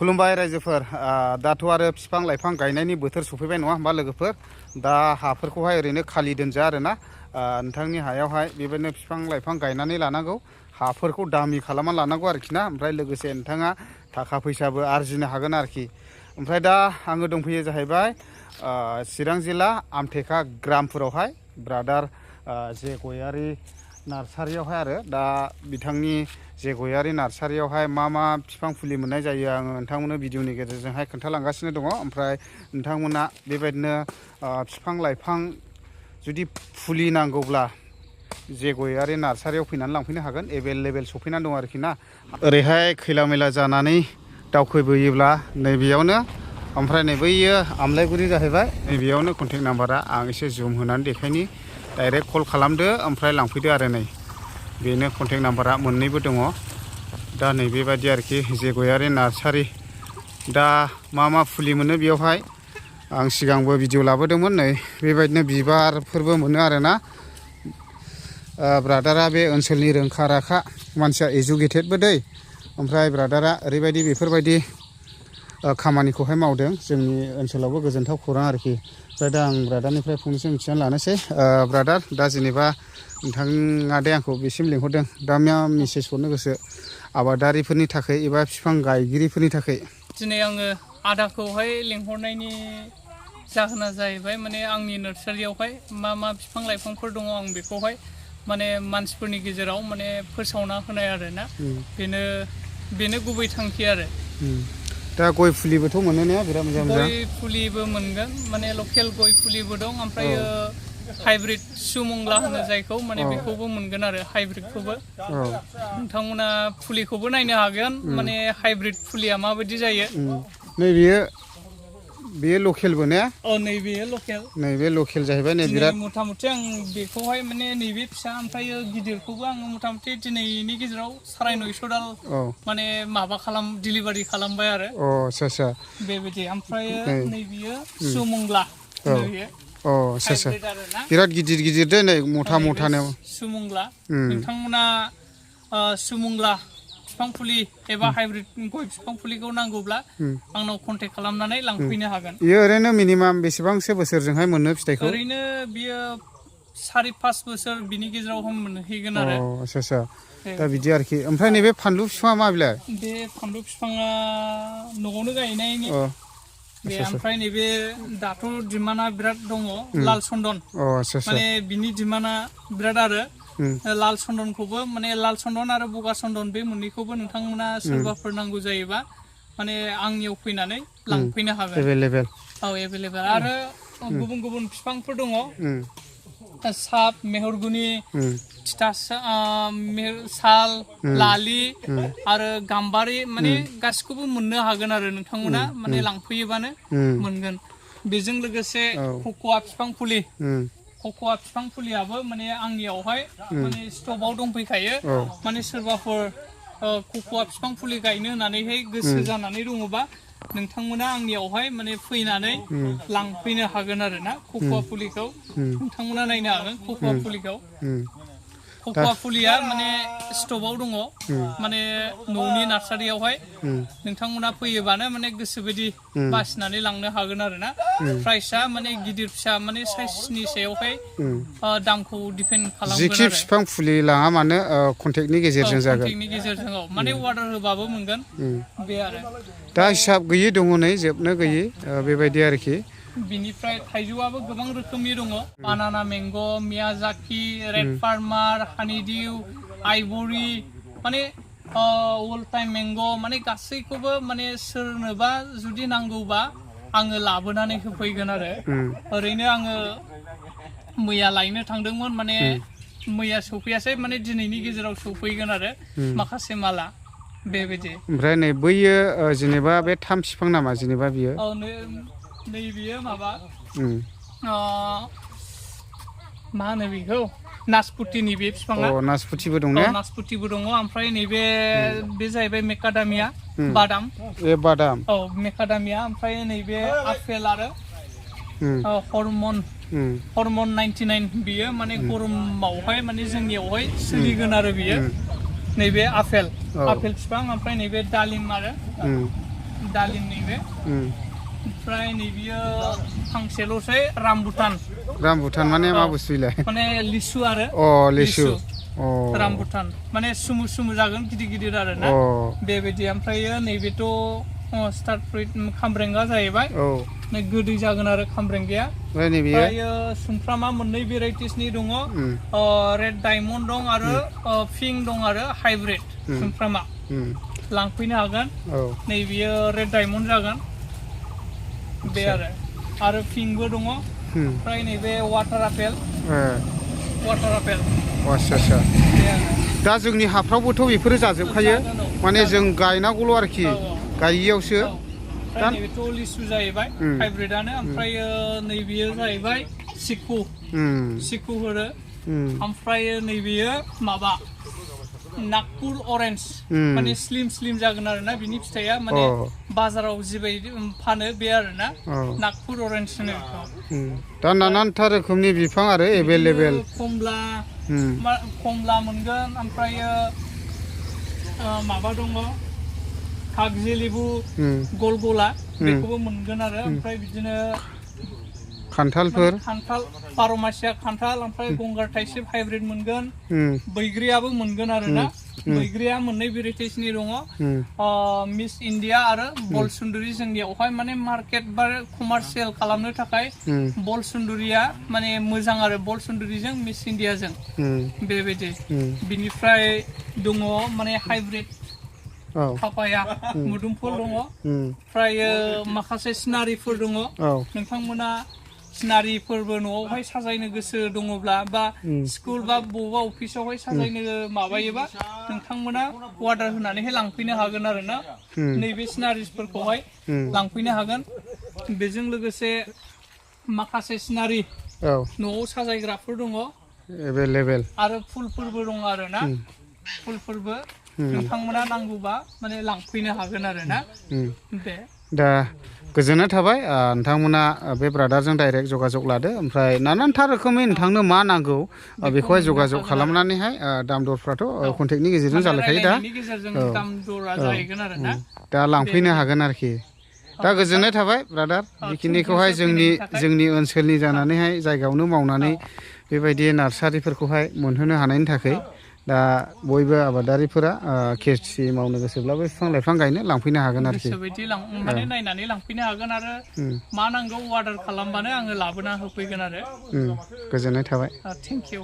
खुलुमबाय रायजोफोर दाथ' आरो बिफां लाइफां गायनायनि बोथोर सफैबाय नङा होमबा लोगोफोर दा हाफोरखौहाय ओरैनो खालि दोनजा आरोना नोंथांनि हायावहाय बेबायदिनो बिफां लाइफां गायनानै लानांगौ हाफोरखौ दामि खालामना लानांगौ आरोखि ना ओमफ्राय लोगोसे नोंथाङा थाखा फैसाबो आरजिनो हागोन आरोखि ओमफ्राय दा आङो दंफैयो जाहैबाय चिरां जिल्ला आमटेका ग्रामफोरावहाय ब्रादार जे गयारि नार्सारियावहाय आरो दा बिथांनि जे गयारि नार्सारियावहाय मा बिफां फुलि मोननाय जायो आङो नोंथांमोननो भिडिअनि गेजेरजोंहाय खोन्थालांगासिनो दङ ओमफ्राय नोंथांमोना बेबायदिनो बिफां लाइफां जुदि फुलि नांगौब्ला जे गयारि नार्सारियाव फैनानै लांफैनो हागोन एभेलेबेल सफैनानै दं आरोखि ना ओरैहाय खैला मैला जानानै दावखोबोयोब्ला नैबेयावनो ओमफ्राय नै बैयो आमलायगुरि जाहैबाय नैबेयावनो कन्टेक्ट नाम्बारा आं एसे जुम होनानै देखायनि डाइरेक्ट कल खालामदो ओमफ्राय लांफैदो आरो नै बेनो कन्टेक्ट नाम्बारा मोननैबो दङ दा नै बेबायदि आरोखि जे गयारि नार्सारि दा मा फुलि मोनो बेयावहाय आं सिगांबो भिडिअ लाबोदोंमोन नै बेबायदिनो बिबारफोरबो मोनो आरोना ब्रादारा बे ओनसोलनि रोंखा राखा मानसिया एजुकेटेडबो दै ओमफ्राय ब्रादारा ओरैबायदि बेफोरबायदि खामानिखौहाय मावदों जोंनि ओनसोलावबो गोजोनथाव खौरां आरोखि ओमफ्राय दा आं ब्रादारनिफ्राय फंनैसो मिथिनानै लानोसै ब्रादार दा जेनेबा नोंथाङा दे आंखौ बेसिम लिंहरदों दा मा मेसेज हरनो गोसो आबादारिफोरनि थाखाय एबा बिफां गायगिरिफोरनि थाखाय दिनै आङो आदाखौहाय लिंहरनायनि जाहोना जाहैबाय माने आंनि नार्सारियावहाय मा बिफां लाइफांफोर दङ आं बेखौहाय माने मानसिफोरनि गेजेराव माने फोसावना होनाय आरोना बेनो गुबै थांखि आरो दा गय फुलिबोथ' मोनो ने बिराद मोजां गय फुलिबो मोनगोन माने लकेल गय फुलिबो दं ओमफ्राय हाइब्रिद सुमंला होनो जायखौ माने बेखौबो मोनगोन आरो हाइब्रिदखौबो नोंथांमोना फुलिखौबो नायनो हागोन माने हाइब्रिद फुलिया माबायदि जायो बेयो लकेलबो ने नैबे लकेल जाहैबाय नै बिराद मथा मथि आं बेखौहाय माने नैबे फिसा ओमफ्राय गिदिरखौबो आङो मथा मथि दिनैनि गेजेराव 950 दाल माने डिलिभारि खालामबाय आरो आच्छा बेबायदि ओमफ्राय नैबेयो सुमंला बिराद गिदिर दे नै मथा सुमंला नोंथांमोना सुमंला बिफां फुलि एबा हाइब्रिद गय बिफां फुलिखौ नांगौब्ला आंनाव कन्टेक्ट खालामनानै लांफैनो हागोन बेयो ओरैनो मिनिमाम बेसेबांसो बोसोरजोंहाय मोनो फिथाइखौ ओरैनो बियो 4-5 बोसोर बिनि गेजेराव मोनहैगोन आरो आच्छा दा बिदि आरोखि ओमफ्राय नैबे फानलु बिफाङा मा बिलाय बे फानलु बिफाङा न'आवनो गायनायनि बे ओमफ्राय नैबे दाथ' डिमान्डआ बिराद दङ लाल चन्दन माने बिनि डिमान्डआ बिराद आरो लाल चन्दनखौबो माने लाल चन्दन आरो बगा चन्दन बे मोननैखौबो नोंथांमोना सोरबाफोर नांगौ जायोबा माने आंनियाव फैनानै लांफैनो हागोन एभेलेबेल आरो गुबुन बिफांफोर दङ साप मेहरगुनि साल लालि आरो गाम्बारि माने गासिखौबो मोननो हागोन आरो नोंथांमोना माने लांफैयोबानो मोनगोन बेजों लोगोसे कक'आ बिफां फुलियाबो माने आंनियावहाय माने स्टकआव दंफैखायो माने सोरबाफोर कक'आ बिफां फुलि गायनो होननानैहाय गोसो जानानै दङबा नोंथांमोना आंनियावहाय माने फैनानै लांफैनो हागोन आरो ना कक'आ फुलिखौ नोंथांमोना नायनो हागोन कक'आ फुलिया माने स्टकआव दङ माने न'नि नार्सारियावहाय नोंथांमोना फैयोबानो माने गोसोबायदि बासिनानै लांनो हागोन आरो ना प्राइसआ माने गिदिर फिसा माने साइजनि सायावहाय दामखौ डिपेन्ड खालामगोन जिखि बिफां फुलि लाङा मानो कन्टेक्टनि गेजेरजों जागोन माने अर्डार होबाबो मोनगोन बे आरो दा हिसाब गैयै दङ नै जोबनो गैयै बेबायदि आरोखि बिनिफ्राय थाइजौआबो गोबां रोखोमनि दङ बानाना मेंग' मियाजाकी रेड फार्मार हानिडिउ आइभरि माने अल टाइम मेंग' माने गासैखौबो माने सोरनोबा जुदि नांगौबा आङो लाबोनानै होफैगोन आरो ओरैनो आङो मैया लायनो थांदोंमोन माने मैया सफैयासै माने दिनैनि गेजेराव सफैगोन आरो माखासे माला बेबायदि ओमफ्राय नै बैयो जेनेबा बे 3 बिफां नामा जेनेबा बियो नैबेयो माबा मा होनो बेखौ नासपुतिनि बे बिफाङा नासपुतिबो दं ने नासपुतिबो दङ ओमफ्राय नैबे जाहैबाय मेकाडामिया बादाम मेकाडामिया ओमफ्राय नैबे आपेल आरो हरमन 99 बियो माने गरमावहाय माने जोंनियावहाय सोलिगोन आरो बियो नैबे आपेल बिफां ओमफ्राय नैबे दालिम आरो दालिम नैबे ओमफ्राय नैबियो फांसेल'सै रामबुटान माने मा बुस्थुलाय माने लिसु आरो लिसु रामबुटान माने सुमु जागोन गिदिर आरो ना बेबायदि ओमफ्रायो नैबेथ' स्टार फ्रुइट खामब्रेंगा जाहैबाय गोदै जागोन आरो खामब्रेंगाया ओमफ्रायो सुमफ्रामा मोननै भेराइटिसनि दङ रेड डायमन्ड दं आरो पिंक दं आरो हाइब्रिद सुमफ्रामा लांफैनो हागोन नैबेयो रेड डायमन्ड जागोन बे आरो पिंकबो दङ ओमफ्राय नैबे वाटार आपेल आच्छा दा जोंनि हाफ्रावबोथ' बेफोरो जाजोबखायो माने जों गायनांगौल' आरोखि गायियावसो दा नैबेथ' लिसु जाहैबाय हाइब्रिदानो ओमफ्रायो नैबेयो जाहैबाय सिकु होनो ओमफ्राय नैबेयो माबा नागपुर अरेन्ज माने स्लिम जागोन आरोना बिनि फिथाइया माने बाजाराव जिबायदि फानो बे आरोना नागपुर अरेन्ज होनो दा नानानथा रोखोमनि बिफां आरो एभेलेबेल कमला मोनगोन ओमफ्रायो माबा दङ कागजि लेबु गला बेखौबो मोनगोन आरो ओमफ्राय बिदिनो खान्थाल बार'मासिया खान्थाल ओमफ्राय गंगार थाइसेब हाइब्रिद मोनगोन बैग्रियाबो मोनगोन आरोना बैग्रिया मोननै भेराइटिसनि दङ मिस इन्डिया आरो बल सुन्दुरि जोंनियावहाय माने मार्केट बा कमार्शियेल खालामनो थाखाय बल सुन्दुरिया माने मोजां आरो बल सुन्दुरिजों मिस इन्डियाजों बेबायदि बिनिफ्राय दङ माने हाइब्रिद पापाया मुदुमफुल दङ ओमफ्राय माखासे सिनारिफोर दङ नोंथांमोना सिनारिफोरबो न'आवहाय साजायनो गोसो दङब्ला बा स्कुल बा बबेबा अफिसावहाय साजायनो माबायोबा नोंथांमोना अर्डार होनानैहाय लांफैनो हागोन आरोना नैबे सिनारिफोरखौहाय लांफैनो हागोन बेजों लोगोसे माखासे सिनारि न'आव साजायग्राफोर दङ एभेलेबेल आरो फुलफोरबो दङ आरोना फुलफोरबो नोंथांमोना नांगौबा माने लांफैनो हागोन आरोना दे दा गोजोननाय थाबाय नोंथांमोना बे ब्रादारजों डाइरेक्ट जगाजग लादो ओमफ्राय नानानथा रोखोमै नोंथांनो मा नांगौ बेखौहाय जगाजग खालामनानैहाय दाम दरफ्राथ' कन्टेक्टनि गेजेरजों जालायखायो दा लांफैनो हागोन आरोखि दा गोजोननाय थाबाय ब्रादार बेखिनिखौहाय जोंनि ओनसोलनि जानानैहाय जायगायावनो मावनानै बेबायदि नार्सारिफोरखौहाय मोनहोनो हानायनि थाखाय दा बयबो आबादारिफोरा खेथि मावनो गोसोब्लाबो बिफां लाइफां गायनो लांफैनो हागोन आरोखि गोसोबायदि माने नायनानै लांफैनो हागोन आरो मा नांगौ अर्डार खालामबानो आङो लाबोना होफैगोन आरो गोजोननाय थाबाय थेंक इउ